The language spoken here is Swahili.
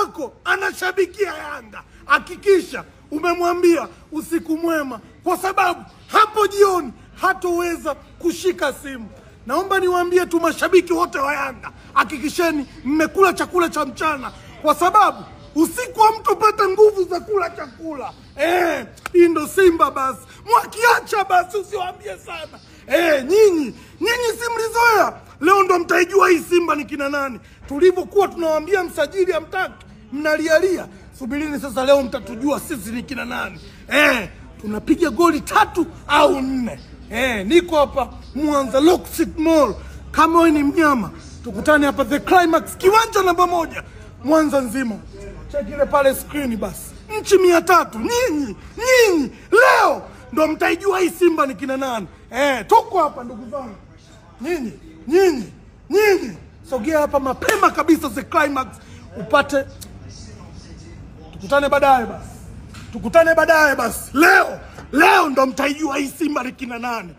wako anashabikia Yanga, hakikisha umemwambia usiku mwema, kwa sababu hapo jioni hatoweza kushika simu. Naomba niwaambie tu mashabiki wote wa Yanga, hakikisheni mmekula chakula cha mchana, kwa sababu usiku hamtopata nguvu za kula chakula. Hii ndo Simba basi. Mwakiacha basi, usiwaambie sana. Nyinyi si mlizoea. Leo ndo mtaijua hii Simba ni kina nani. Tulivyokuwa tunawaambia msajili hamtaki, mnalialia. Subirini sasa, leo mtatujua sisi ni kina nani. Tunapiga goli 3 au 4. Niko hapa Mwanza Lock City Mall. Kama wewe ni mnyama, tukutane hapa The Climax, kiwanja namba 1 Mwanza nzima. Check ile pale screen basi. Nchi 300 nyinyi leo ndo mtaijua hii Simba ni kina nani. Tuko hapa ndugu zangu. Nyinyi sogea hapa mapema kabisa The Climax upate. Tukutane baadaye basi. Tukutane baadaye basi. Leo ndo mtaijua hii Simba ni kina nani.